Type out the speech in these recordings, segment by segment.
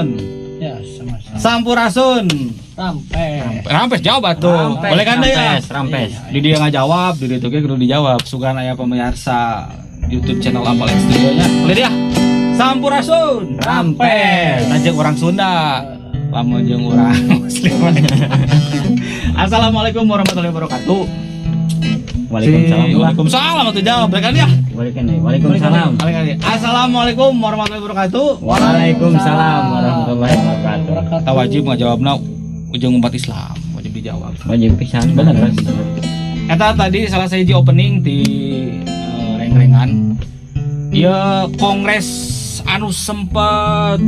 Nuhun. Ya, sama-sama. Sampurasun. Rampes. Rampes jawab atuh. Rampes. Boleh kan deh ya? Rampes, rampes. Di dia nggak jawab, di dia tuh kudu dijawab. Sugan aya pemirsa YouTube channel Amal X Studio nya. Boleh dia? Sampurasun. Rampes. Lanjut orang Sunda. Lamun jeung urang muslim. Assalamualaikum warahmatullahi wabarakatuh. Waalaikumsalam. Waalaikumsalam atuh jawab boleh kan ya? Balikan nih. Waalaikumsalam. Balik lagi. Assalamualaikum warahmatullahi wabarakatuh. Waalaikumsalam warahmatullahi wabarakatuh. Tak wajib ngajawabna ujung umat Islam, wajib dijawab. Wajib pisan. Bener. Bener. Eta tadi salah sahiji opening di rengrengan. Ya, kongres anu sempet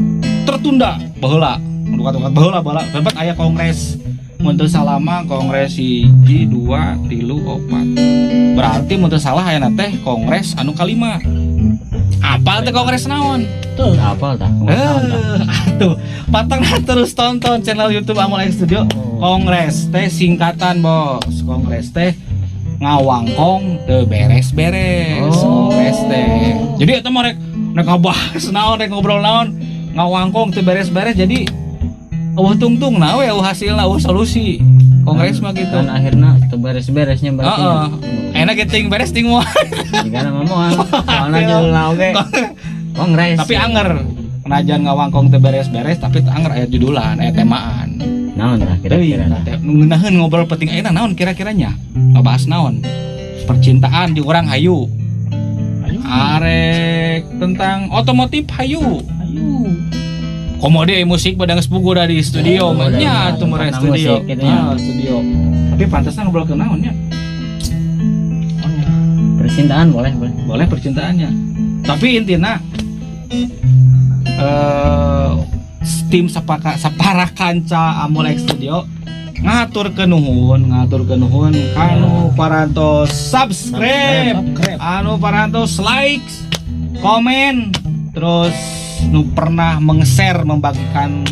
tertunda baheula. Duka-duka baheula baheula sempat aya kongres, mun teu salah mah kongres hiji, dua, tilu, opat. Berarti mun teu salah aya teh kongres anu kalima. Apa teh kongres naon? Tuh. Apa tah? Eh, atuh pantengna terus tonton channel YouTube Amol X Studio. Kongres teh singkatan, Bos. Kongres teh ngawangkong teu beres-beres. Oh. Kongres teh. Jadi eta mah rek rek ngabahas naon, rek ngobrol naon, ngawangkong teu beres-beres, jadi euweuh tungtung na we, euweuh hasilna, euweuh solusi. Kongres mah gitu. Kan akhirnya teu beres-beresnya berarti. Heeh. Enak ge ting beres ting moal. Jika nama moal. Soalnya judulna oge kongres. Tapi anger penajan ngawangkong teu beres-beres, tapi teu anger aya judulan, aya temaan. Naon tah kira-kira? Teuing, teh nu ngeunaheun ngobrol penting ayeuna naon kira-kiranya? Ngebahas naon? Percintaan jeung urang hayu. Ayo. Arek tentang otomotif hayu. Ayo. Komo deui musik pada geus puguh dari studio Oh, mah nya atuh meureun karena studio. musik gitu ya. Ah, studio. Tapi pantasnya ngobrol ke naon nya? Percintaan boleh, boleh. Boleh percintaannya. Tapi intina tim sapara kanca Amol X Studio ngahaturkeun nuhun kanu parantos subscribe, Subscribe. Anu parantos like, komen, terus nu pernah meng-share, membagikan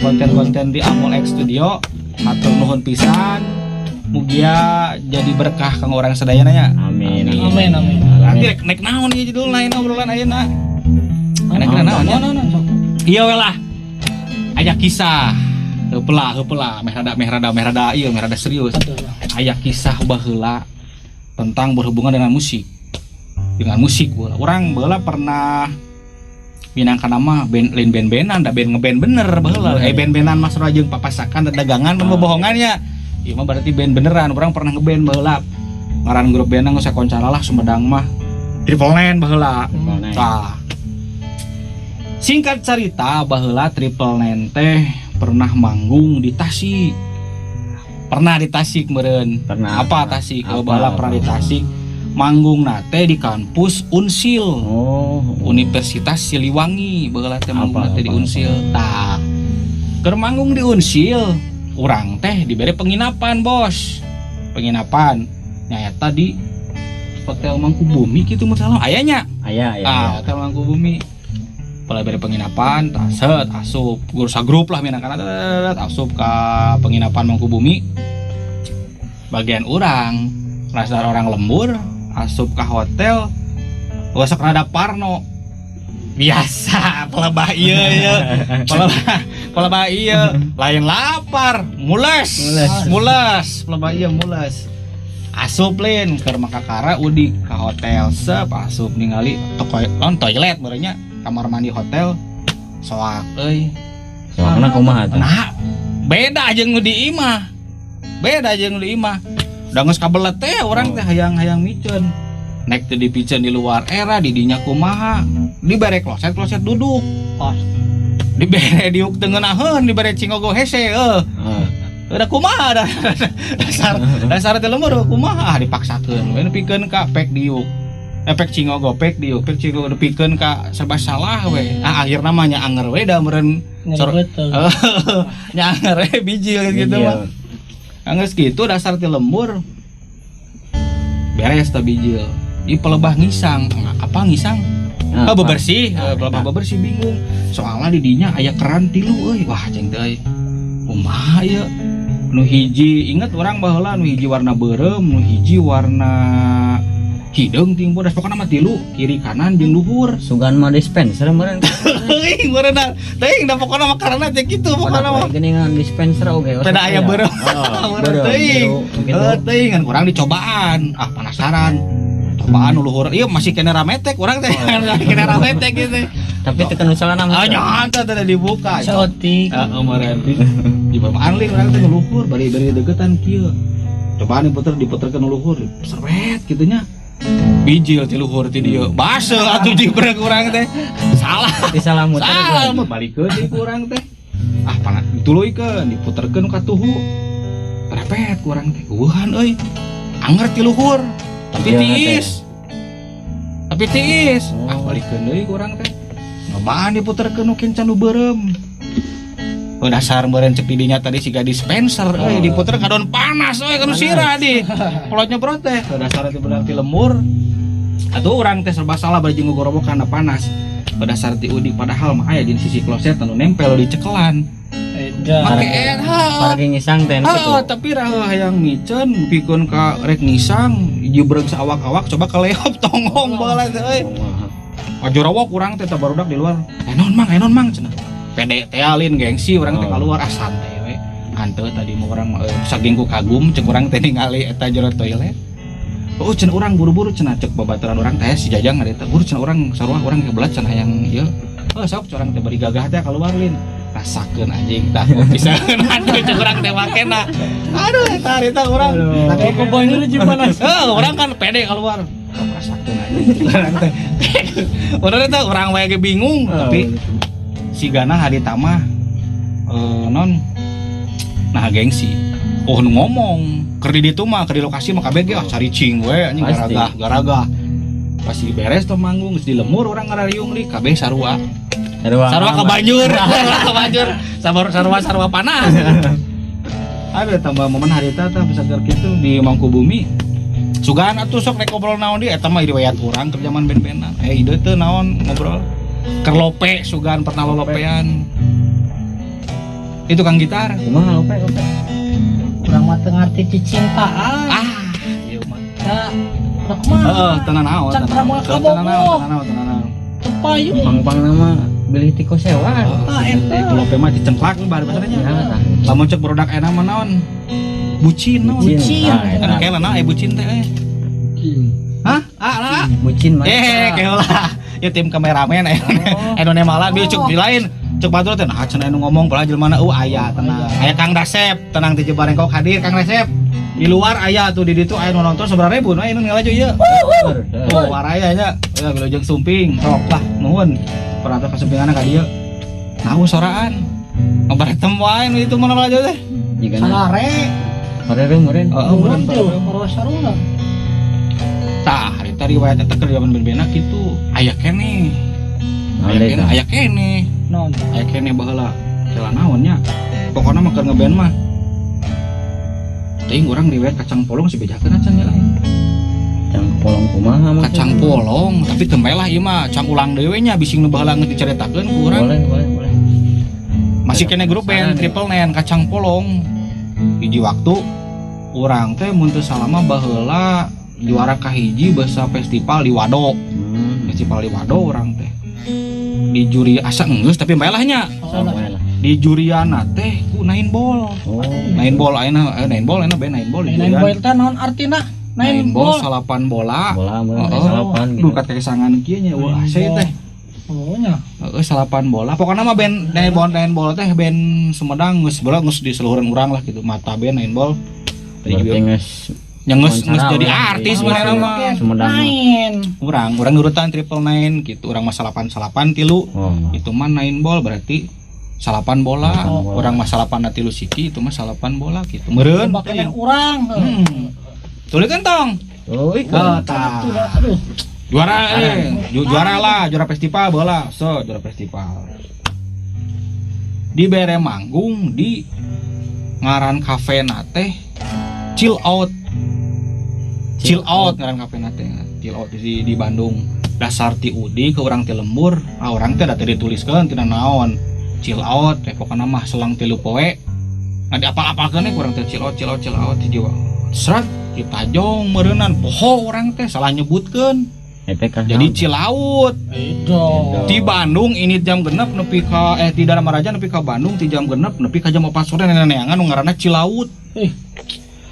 konten-konten di Amol X Studio. Hatur nuhun pisan, mugia jadi berkah kanggo urang sadayana nya. Amin. Amin, amin. Nanti rek nek naon ieu judul lain obrolan ayeuna? Enak naon nya? Naon, naon, sok. Iya we lah. Aya kisah. Heupeula heupeula meh rada ieu, meh rada serius. Aduh. Aya kisah baheula tentang berhubungan dengan musik. Dengan musik baheula. Urang baheula pernah minangka nama band, lain band-bandan da band ngeband bener baheula. Eh, band-bandan mah sarua jeung papasakan dagangan mun bohongan nya. Ieu mah berarti band beneran. Urang pernah ngeband baheula. Ngaran grup bandna geus sakoncara lah Sumedang mah. Triple Nine baheula. Triple Nine. Tah. Singkat cerita, baheula Triple Nine teh pernah manggung di Tasik. Pernah di Tasik meureun. Pernah. Apa Tasik? Oh, Apa, baheula apa? Pernah di Tasik. Manggung teh di kampus Unsil. Oh. Universitas Siliwangi baheula teh manggung Apa, teh di apa, Unsil. Tah. Keur manggung di Unsil, urang teh diberi penginapan, Bos. Penginapan. Nyaeta di Hotel Mangkubumi gitu mun salah. Aya nya? Aya, aya. Ah, Hotel Mangkubumi. Mulai dari penginapan, tah set, asup, guru grup lah minangkana tet, asup ke penginapan Mangkubumi. Bagian urang, rasa orang lembur, asup ke hotel, sok rada parno. Biasa, pelebah iya iya, pelebah, pelebah iya, lain lapar, mules, Mules. Mules, pelebah iya mules. Asup lin ke makakara udik ke hotel, sep asup ningali toko non toilet merenya kamar mandi hotel soak euy. Soalna kumaha tuh? Nah, beda jeung nu di imah, beda jeung nu di imah. Da geus kabelet teh urang teh hayang-hayang miceun, nek teu dipiceun di luar era di dinya kumaha, dibere kloset, kloset duduk. Pas. Dibere diuk teu ngeunaheun, dibere cingogo hese eueuh. Oh. Udah kumaha dah dasar dasar teh lembur kumaha, ah, dipaksakeun we nepikeun ka pek diuk, efek cingogo pek diuk pek cingogo nepikeun ka serba salah we. Ah, akhirna mah nya anger we da meureun. Nyeri betul. Nya anger we bijil gitu mah. Anggeus kitu dasar ti lembur beres teh bijil di pelebah ngisang, apa ngisang. Ah, Oh, bebersih, Ah, pelebah bebersih bingung. Soalnya di dinya aya keran tilu euy. Wah, ceng teh euy. Kumaha ieu? Nu hiji inget urang baheula, nu hiji warna beureum, nu hiji warna Hideung ting bodas, pokona mah tilu, kiri kanan jeung luhur. Sugan mah dispenser meureun. Teuing meureun, teuing da, pokona mah karena teh kitu pokona mah. Geuningan dispenser oge. Peda aya beureum. Oh, Beureum teuing. gitu. Heuh, teuing kan kurang dicobaan. Ah, penasaran. Cobaan nu luhur. Ieu masih kena rametek urang teh. Kena rametek gitu. Tapi teu kena salah nama. Ah, jangan teh teh dibuka. Saeutik. Heeh, meureun. Di bawaan li urang teh nu luhur bari bari deketan kieu. Cobaan diputer diputerkeun nu luhur, seret kitu nya. Bijil ti luhur ti dieu. Baseuh atuh jibrek urang teh. Salah. Di salah muter. Salah mah balikeun deui ku urang teh. Ah, panas dituluykeun, diputerkeun ka tuhu. Repet ku urang teh. Eueuhan euy. Anger ti luhur. Tapi Iya, tiis. Tapi tiis. Ah, Oh. balikeun deui ku urang teh. Ngobaan diputerkeun nu kencan nu beureum. Oh, dasar meureun cek didinya tadi siga dispenser euy, Oh. diputer kadon panas euy kanu sirah di. Kolotnya nyemprot teh. Oh, dasar itu berarti lemur. Atuh urang teh serba salah bari jeung ngogorobok karena panas. Dasar ti udik, padahal mah aya di sisi kloset anu nempel di cekelan. Edan. Make eta. Paragi ngisang teh nu Ah, kitu. tapi rah hayang miceun pikeun ka rek ngisang jibreg saawak-awak coba kaleop tonggong baheula teh euy. Aja kurang teh barudak di luar. "Eh naon Mang, eh naon Mang," cenah. Pede teh alin gengsi urang teh Oh. keluar, ah santai we. Hanteu tadi mah urang saking ku kagum cek urang teh ningali eta jero toilet. Oh, cenah urang buru-buru cenah, cek babaturan urang teh si Jajang ada teh. Buru cenah urang sarua urang kebelat cenah hayang ieu. Oh, sok urang teh bari gagah teh keluar lin. Rasakeun anjing tah bisa aduh cek urang teh makena. Aduh eta harita urang. Tapi kebanyakan jeung panas. Eh, urang kan pede keluar. Sok rasakeun anjing cek urang teh. Bener eta urang wae ge bingung, tapi si Gana harita mah non nah gengsi. Oh, nu ngomong keur di ditu mah, keur di lokasi mah kabeh ge ah caricing we anjing. Pasti. Garagah garagah. Pasti beres tuh manggung geus di lemur urang ngarariung li kabeh sarua. Sarua. Sarua ke banjur, sarua ke banjur, sarua sarua sarua panas. Ada tambah momen harita tah bisa keur kitu di Mangkubumi. Sugan atuh sok rek ngobrol naon di eta mah riwayat urang keur zaman band-bandan. Eh, ide teu naon ngobrol. Keur lope sugan pernah lolopean. Itu kang gitar. Kumaha lope lope? Urang mah teu ngarti cicintaan. Ah, ieu mah. Da rek mah. Heeh, tenan naon. Can Tenan pernah naon, kabogoh. tenan naon, tenan naon, tenan naon. Teu payu. Pang-pang nama bilih tiko sewa. Ah, eta. Itu lope mah dicengklak bari bahasanya. Ya, tah. Lamun cek produk enak mah naon? Bucin naon? Bucin. Bucin. Ah, eta. Kan kayak lah, eh bucin teh eh. Hah? Ah, lah. Bucin mah. Eh, kayak lah. Ya tim kameramen eh. Oh. Anu malah dia cek di lain. Cek batur teh nah cenah anu ngomong pola jelema aya tenang. Aya Kang Dasep, tenang ti Jebarengkok hadir Kang Dasep. Di luar aya tuh di ditu aya nu nonton sabaraha ribu, nu aya nu ngalaju ieu. Oh, waraya nya. Ya wilujeng sumping, sok lah nuhun. Pernah kasumpinganna ka dieu. Nah, soraan. Ngabaretem wae nu itu mana laju teh. Jika Salare. Parere meureun. Heeh, Urang meureun tuh parere. sarua. Tah, harita riwayat eta keur zaman band-bandna kitu. Aya keneh. Naon Aya deui keneh, tah? Aya keneh. Non. Aya keneh baheula. Kela naon nya? Pokona mah keur ngeband mah. Teuing urang riwayat kacang polong si bejakeun acan nya euy. Kacang polong kumaha maksudna? Kacang polong, tapi teu lah ieu mah cang ulang deui we nya bising nu baheula geus dicaritakeun ku urang. Boleh, boleh, boleh. Masih kene grup band Triple Nine kacang polong. Hiji waktu urang teh mun teu salah mah baheula juara kahiji basa festival di Wado. Festival di Wado urang teh. Di juri asa enggeus tapi bae lah nya. Sama lah. Di juriana teh ku nine ball. Oh. Nine ball ayeuna nine ball ayeuna band nine ball di Nine jurian. ball teh naon artina? Nine Nine ball ball. salapan bola. Bola meureun Oh, salapan gitu. Duh kakesangan kieu nya wah Nine AC ball. teh. Oh nya. Heeh, salapan bola. Pokoknya mah band nine ball teh band Sumedang geus bola geus di seluruhan urang lah gitu. Mata band nine ball. Tadi Berarti juga geus yang geus geus wawancara jadi urang artis di- manehna mah. Sumedang mah. Nine. Urang, urang nurutan triple nine gitu. Urang mah salapan salapan tilu. Oh. Itu mah nine ball berarti salapan bola. Salapan bola. Urang mah salapan tilu siki, itu mah salapan bola gitu. Meureun. Coba kene urang. Hmm. Tulis kan tong. Oh, Oh, tah. Tuh dah, aduh. Juara juara lah, juara festival bola. So, juara festival. Dibere manggung di ngaran kafe teh Chill Out. Chill Out ngaran kafe teh. Chill Out di Bandung. Dasar ti Udi ke urang ti lembur, ah urang teh da teu dituliskeun tina naon. Chill Out teh pokona mah selang 3 poe. Nah, diapal-apalkeun we kurang teh chill out, chill out, chill out di jiwa. Seret Citajong meureunnan poho urang teh salah nyebutkeun. Eta kan. Jadi Cilaut. Edo. Di Bandung ini jam 6 nepi ka di Darmaraja nepi ka Bandung ti jam 6 nepi ka jam 4 sore neneangan nu ngaranna Cilaut. Ih.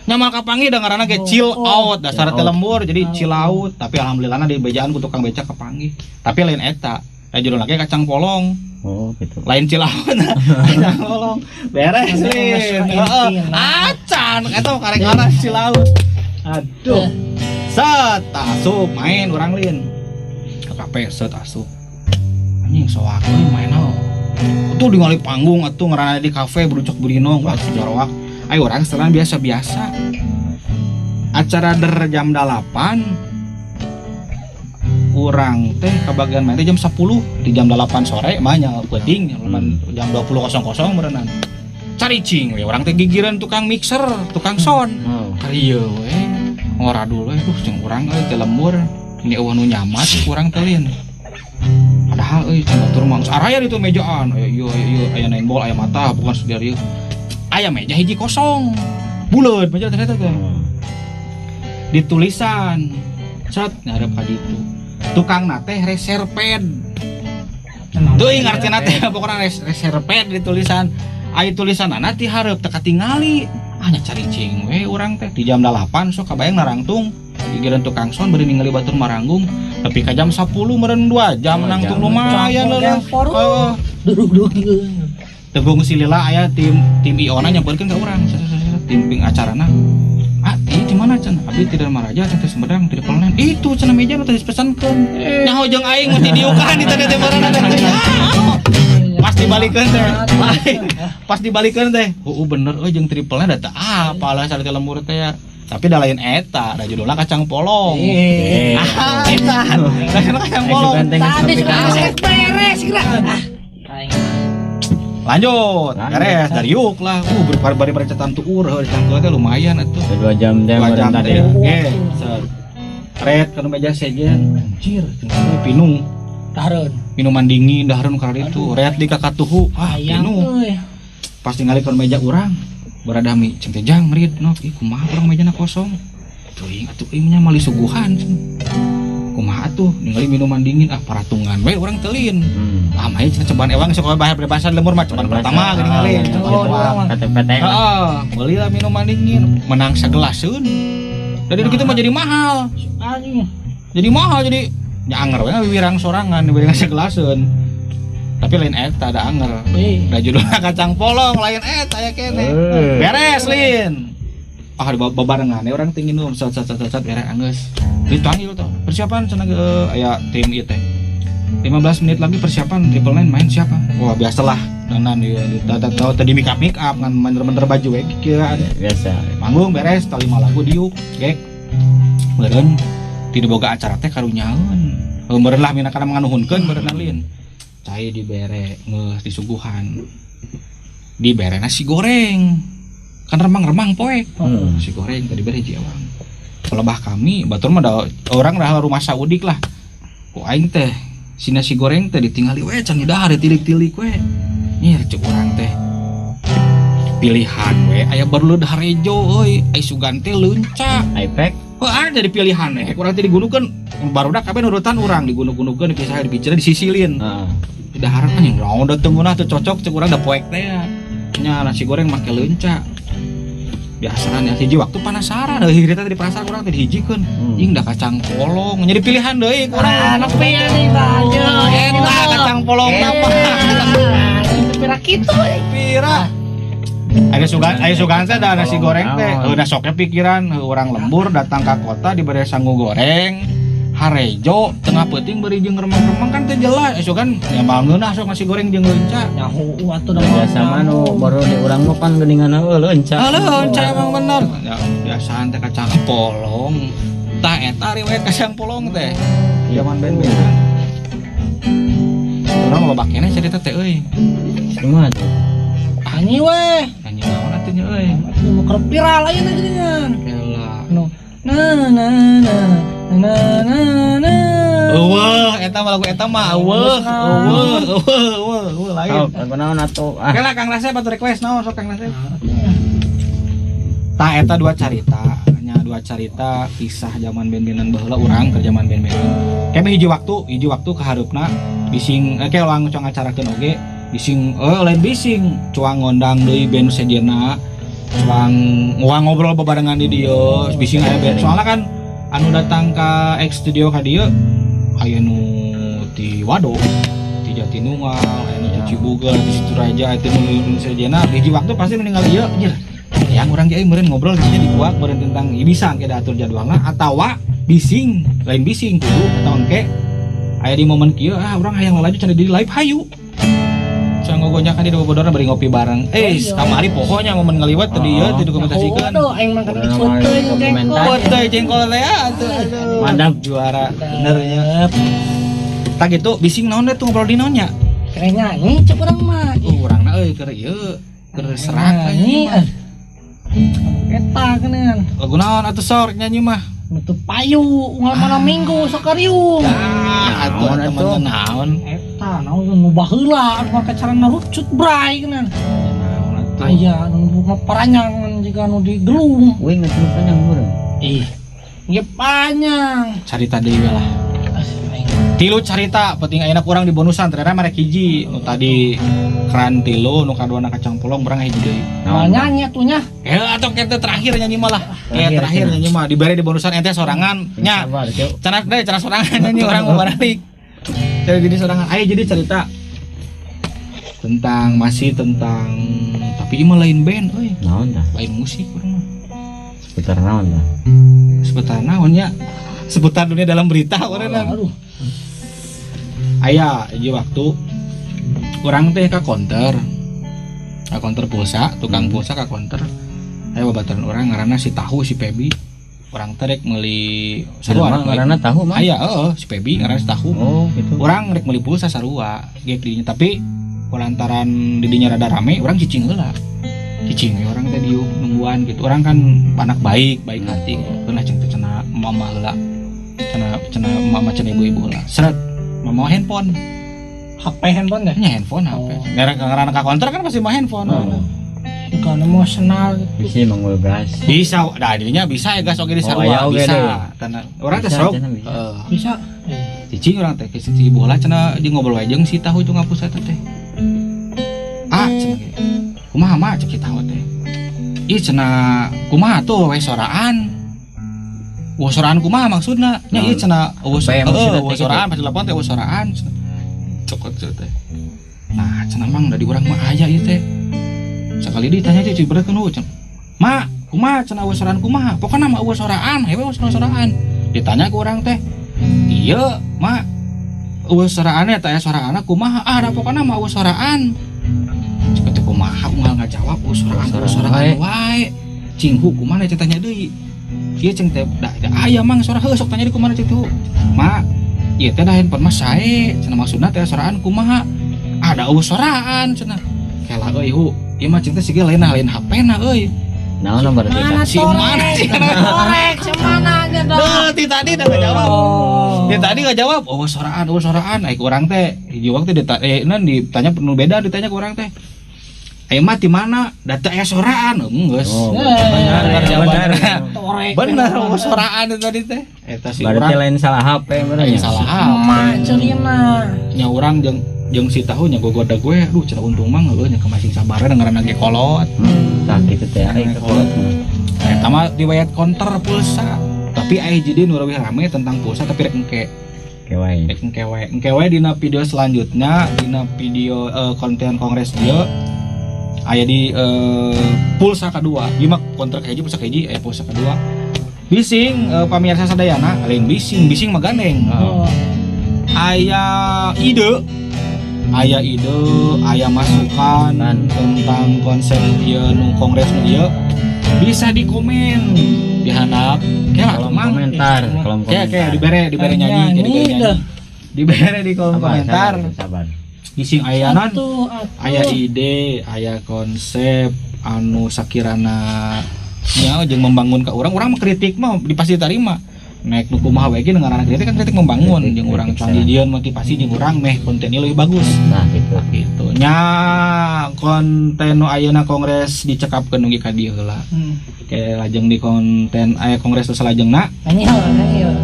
Nyamal kapanggih da ngaranna ge chill out dasar teh lembur jadi Cilaut, tapi alhamdulillah di bejaan ku tukang beca kapanggih. Tapi lain eta, da judulna ge kacang polong. Oh, gitu. Lain Cilaut, kacang polong. Beres lin. Heeh. Acan eta mah karek arah Cilaut. Aduh. Set asup main urang lin. Ke kafe set asup. Anjing soak euy main naon. Atuh ningali panggung atuh ngaranna di kafe berucok berinong wah jorowak. Ayo urang setelan biasa-biasa. Acara der jam 8 urang teh kebagian main teh jam 10 di jam 8 sore mah nya peuting jam 8, jam 20.00 meureunnan. Caricing we urang teh gigireun tukang mixer, tukang sound. Oh. Karieu we ngora dulu we duh jeung urang euy teh lembur ini eueuh nu nyamat urang teh lin. Padahal euy cenah batur mah geus araya di tu mejaan aya ieu aya ieu aya nine ball aya mata bukan sedia ieu. Aya meja hiji kosong. Buleut meja teh teh. Ditulisan set ngarep ka ditu. Tukang teh reserved. Teuing artina teh pokona reserved ditulisan. Aya tulisanana ti hareup teu katingali. Ah nya caricing we urang teh di jam 8 sok kabayang narangtung. Gigireun tukang sound bari ningali batur maranggung nepi ka jam 10 meureun 2 jam Dua nangtung jam. lumayan leuh. Heeh. Duduk-duduk. Tegung silila aya tim tim IO na nyamperkeun ka urang. Set, set, set, tim ping acarana. Ah, ieu di mana cenah? Abdi ti Darmaraja cenah teh Sumedang di Polnen. Itu cenah meja nu teh dipesankeun. Nyaho jeung aing mah didiukan di teh teh meureun teh. Pas dibalikeun teh. Lain. Pas dibalikeun teh. Heueuh bener euy jeung triple-nya da teu apalah sareng teh lembur teh ya. Tapi da lain eta, da judulna kacang polong. Eh. Ah, eta. Judulna kacang polong. Tadi sudah beres kira. Ah. Aing. Lanjut, Lanjut. beres dari yuk lah. Bari bari catatan tuur heuh dicangkeul teh lumayan atuh. 2 jam teh 2 jam meureun tadi. teh. Oke, set. Red kana meja sejen. Anjir, cenah pinung. Dahareun. Minuman dingin dahareun karena itu. Red di kakatuhu. Ah, Ayang pinuh. euy. Pas ningali kana meja urang. Berada mi ceng teh jang rid nok ih kumaha urang mejana kosong. Teuing atuh ieu nya mali suguhan. Kumaha atuh ningali minuman dingin ah paratungan we urang telin. Ah mah cenah cobaan ewang sok bae bebasan lemur mah cobaan pertama geuning ngalin. Cobaan Oh, ewang. KTPT. Heeh, belilah minuman dingin, menang segelaseun. Dari gitu mah jadi mahal. Anjing. Jadi mahal jadi ya anger we wirang sorangan diberi segelaseun. Tapi lain eta ada anger. Eh. Da judulna kacang polong lain eta ya kene. Beres lin. Ah di babarengan urang teh nginum sat sat sat sat beres anggeus. Dipanggil tuh. Persiapan cenah ge aya tim ieu teh. 15 menit lagi persiapan triple nine main siapa? Wah biasalah danan ieu tahu tadi make up make up ngan bener-bener baju we kikieuan. Biasa. Manggung beres tali lima lagu diuk gek. Meureun tidak boga acara teh karunyaeun. Heuh meureun lah mina kana nganuhunkeun meureun lin. Cai dibere geus disuguhan. Dibere nasi goreng. Kan remang-remang poek. Nasi goreng tadi bere hiji ewang. Pelebah kami batur mah da orang dah rumah Saudik lah. Ku aing teh si nasi goreng teh ditinggali we can didahar ditilik-tilik we. Nyir cek urang teh. Pilihan we aya baru harejo euy, ai sugan teh leunca. iPad. Oh, ada di pilihan we. Urang teh digunukeun barudak kabeh nurutan urang digunu-gunukeun dipisah dipiceun disisilin. Heeh. Dahar anjing naon da teu ngeunah teu cocok cek urang da poek teh. Nya nasi goreng make leunca. Biasaan ya hiji waktu penasaran euy hiji teh di penasaran urang teh dihijikeun. Ing da kacang polong jadi pilihan deui ku urang. Ah, nepi anjing tanya. Eta kacang polong apa? Pira kitu euy. Pira. Ada sugan, aya sugan teh da nasi goreng teh. Heuh da soknya pikiran heuh urang lembur datang ka kota dibere sangu goreng. Harejo tengah peuting beri jeung remang-remang kan teh jelas. Aya sugan ya mah ngeunah sok nasi goreng jeung leunca. Nyaho atuh da Biasa mah nu baru di urang mah pan geuningan heueuh leunca. Halo, leunca emang bener. Ya, biasaan teh kacang polong. Tah eta riwayat kacang polong teh. Zaman band-bandan. Urang loba keneh cerita teh euy. Kumaha tuh? Anjing we. Anjing naon atuh nya euy. Atuh mau kerep viral aja teh geuningan. Elah. Nu na na na na na na. Eueuh, eta mah lagu eta mah eueuh, eueuh, eueuh, eueuh, eueuh lain. Oh, lagu naon atuh? Ah. Oke lah Kang Rasep atuh request naon sok Kang Rasep. Tah eta dua carita, nya Dua carita kisah zaman band-bandan baheula, urang keur zaman band-bandan. Keme hiji waktu kahareupna bising ke langsung ngacarakeun oge bising, lain bising, cuang ngondang deui band sejenna, cuang nguang ngobrol bebarengan di dieu bising aya band. Soalnya kan anu datang ke X Studio ka dieu aya nu ti Wado, ti Jatinunggal, aya nu ti Cibugel, ti Situraja, ti nu nu sejenna. Hiji waktu pasti nu ningali ieu, anjir, yang urang ge meureun ngobrol di sini dikuak meureun tentang ieu, bisa engke diatur jadwalna atawa bising lain bising kudu atau engke aya di momen kieu, ah, urang hayang lalajo cenah di live, hayu cenah ngogonjakan di bobodorna bari ngopi bareng. Kamari pokoknya momen ngaliwat tadi ya didokumentasikan. Aduh, aing mah kan Urang mah foto jengkol. dokumentasi. Foto jengkol teh ya atuh, aduh. Mantap. Juara benernya. Tak gitu bising naon deh tuh ngobrol di naonnya. Keren nyanyi cek urang mah. Urangna euy keur ieu keur serak. Nyanyi ah. Eta keun. Lagu naon atuh sok nyanyi mah? Nutup payu unggal malam minggu sok kariung. Ah, atuh Naon teman atuh? Naon? Eta naon nu baheula anu make carana rucut bray keun. Naon atuh? Aya nu bunga paranjang jiga nu digelung. Wing geus nu panjang meureun. Ih. Ge panjang. Carita deui we lah. Ah, aing. Tilu carita penting ayeuna kurang di bonusan ternyata mereka hiji nu tadi keran tilu, nu kaduana kacang polong, urang hiji deui. Nah, nyanyi atuh nya. Ya atau kita terakhir nyanyi malah. Kayak Terakhir, terakhir cenah. Nyanyi mah diberi di bonusan ente sorangan nya. Sabar, Cuk. Cenah deh, cenah sorangan nyanyi orang mau balik. Jadi jadi sorangan. Ayo jadi cerita tentang masih tentang, tapi ini mah lain band euy. Naon tah? Lain musik urang mah. Seputar naon tah? Seputar naon nya? Seputar dunia dalam berita urang mah. Aduh. Aya hiji waktu urang teh ka konter. Ka konter pulsa, tukang pulsa ka konter. Aya babaturan urang ngaranna si Tahu, si Pebi. Urang teh rek meuli sarua Jelema rek meuli- ngaranna tahu mah. Aya heeh, si Pebi ngaranna si Tahu. Oh, gitu. Urang rek meuli pulsa sarua gek dinya, tapi lantaran didinya rada rame urang cicing heula. Cicing we urang teh diuk nungguan gitu. Urang kan anak baik, baik hati gitu. Pernah ceng teh cenah mama heula. Cenah cenah mama, cenah ibu-ibu heula. Seret mama handphone. HP handphone deh. Nya handphone HP. Oh. Ngaran ngaran ka konter kan pasti mah handphone. Oh. Bukan mau senal gitu. Bisa manggul gas. Bisa, dah dinya bisa ya gas oge di Oh, sarua aya oge bisa. deui. Tanah urang teh Bisa, sok. cenah bisa. Heeh. Bisa. Cicing urang teh ke si ibu heula cenah jeung ngobrol wae jeung si Tahu jeung ngapus eta teh. Ah, cenah ge. Kumaha mah cek si Tahu teh. Ih cenah kumaha tuh we soraan. Wah, soraan kumaha maksudna? Nya ieu cenah eueuh Apa yang maksudna heueuh teh gitu? soraan pas telepon teh eueuh soraan cenah. Cokot teh teh. Nah, cenah mang dari urang mah aya ieu teh. Sekali ditanya teh ciberekeun heueuh cenah. Ma, kumaha cenah eueuh soraan kumaha? Pokona mah eueuh soraan, hewe eueuh soraan. Ditanya ke urang teh. Iya, mak. Eueuh soraannya teh aya soraanna kumaha? Ah, da pokona mah eueuh soraan. Cek teh kumaha unggal ngajawab eueuh soraan, eueuh soraan wae. Cinghu kumaha teh tanya deui. Ieu ceng teh da, da aya mang sora heuh sok tanya di kumaha cek teh. Mak, ieu teh da handphone mah sae, cenah maksudna teh soraan kumaha? Ada eueuh soraan cenah. Kela euy hu, ieu mah ceng teh siga lain lain HP na euy. Naon berarti Mana tah? Si mana torek? sih? Torek semana aja dah. Duh, ti tadi dah ngajawab. Oh. Dia tadi nggak jawab. Oh, soraan, oh soraan. Ai urang teh hiji waktu nan ditanya penuh beda ditanya ke urang teh. Ayo mah di mana? Data aya soraan. Oh, geus. Oh, Eh, benar, benar. benar. Torek. Bener, oh soraan itu tadi teh. Eta si Berarti urang lain salah HP bener lain ya? salah HP. Emak cerina. Nya urang jeung jeung si tahu nya gogoda gue, aduh cenah untung mah heueuh nya kemasing sabarna ngaranna ge kolot. Tah kitu teh ai kolot mah. Eta mah riwayat konter pulsa. Tapi aya jadi nu leuwih rame tentang pulsa, tapi rek engke. Ke wae. Rek engke wae. Engke wae dina video selanjutnya, dina video konten kongres dia aya di pulsa kedua. Ieu mah konter kahiji pulsa kahiji aya pulsa kedua. Bising pamirsa sadayana, lain bising, bising mah gandeng. Oh. Aya ide, aya ide, aya masukan Masukan. tentang konsep ieu nu kongres nu ieu bisa di komen di handap kayak Kolom mang komentar, kolom kayak kayak komentar. dibere dibere nyanyi kayak dibere Nyanyi nyanyi dah. dibere di kolom Sabar, komentar. sabar, sabar. Bising aya non Atuh, atuh. aya ide, aya konsep anu sakirana nya jeung membangun ke urang, urang mah kritik mah di pasti terima. Naik nu kumaha we ge ngaranna kritik kan kritik membangun Kritik, jeung urang kritik, can dijieun motivasi jeung urang meh kontennya lebih bagus. Nah, gitu. Gitu. Nya konten nu ayeuna kongres dicekapkeun dugi ka dieu heula. Kayak lajeng di konten aya kongres salajengna Nyanyi heula, nyanyi heula.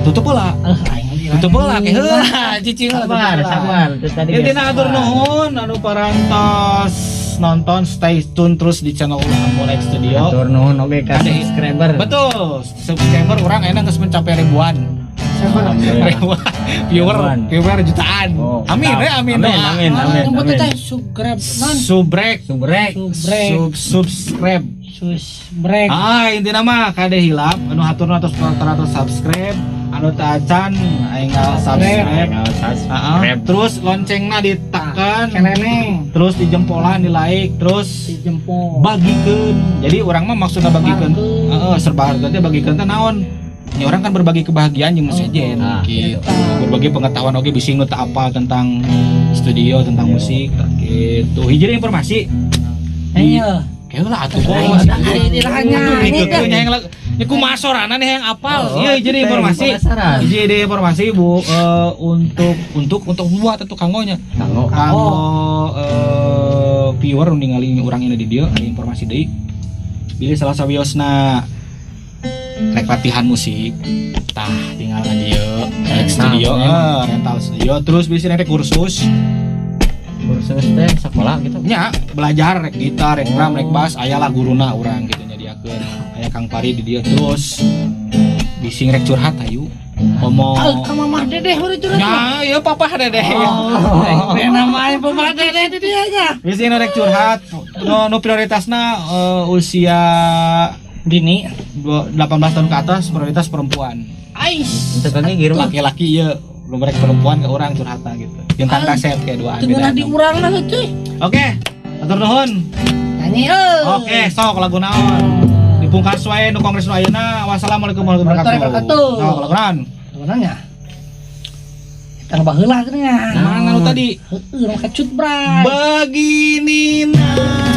Tutup heula. Eh, aing mah Tutup heula ke heula cicing heula. Tutup Sabar, heula. sabar. Terus tadi Intina biasa atur sabar. Nuhun anu parantos nonton, stay tune terus di channel Amolek Studio. Atur nuhun oge ka Ada- subscriber. Betul, subscriber urang enak geus mencapai ribuan. Alhamdulillah. Ribuan. Viewer, Ribuan. Viewer jutaan. Oh, Amin mantap. ya, amin. Amin, Doa. amin, amin, Nyebut amin. teh subscribe non. Subrek, Subrek. Subrek. Subscribe. Susbrek. Ah, intina mah kade hilap anu haturna atos 400 subscribe, anu teu acan aing subscribe. Subscribe. Terus loncengna ditekan, Keleneng. Terus dijempolan, di like, terus Di jempol. Bagikeun. Jadi urang mah maksudna bagikeun, Sebarkeun. heeh, serbarkeun teh bagikeun teh naon? Ini urang kan berbagi kebahagiaan jeung nu sejen Nah, gitu. Berbagi pengetahuan oge bisi nu teu apal tentang studio, tentang Iya. musik gitu. Hiji deui informasi. Ayo. Kayak lah atuh bos. Aduh, Dikeukeuh nya yang nya kumaha sorana nih yang apal. Oh, Iya, jadi kita informasi. penasaran. Hiji deui informasi Bu, untuk buat atau kanggo nya. Kanggo. Kanggo viewer nu ningali urang ini di dieu aya informasi deui. Bilih salah sawiosna rek latihan musik tah tinggal ka dieu rek studio, rental studio, terus bisa rek kursus. Kursus teh sekolah gitu. Nya belajar rek gitar, rek drum, rek Oh. bass, aya lah guruna urang gitu nyadiakeun. Aya Kang Pari di dieu. Terus bising rek curhat ayu ngomong. Ah, ka mamah dedeh baru curhat. Nya ya papa dedeh. Oh, namanya papa dedeh di dia nya. Bising rek curhat nu prioritasna usia Dini. 18 tahun ke atas, prioritas perempuan. Ais. Untuk kaki gitu mah. Laki-laki ya lu mereka perempuan ke urang curhatna gitu yang Ah, kaset kayak dua. Teu di urang lah cuy. Oke, atur nuhun. Nyanyi euy. Oke, sok lagu naon dipungkas wae nu kongres nu ayeuna. Wassalamualaikum warahmatullahi Warahmatullahi wabarakatuh. wabarakatuh. Sok lagu naon? Sebenarnya kita baheula cenah. Mana nu tadi? Heeh, nu kecut bray. Begini nah.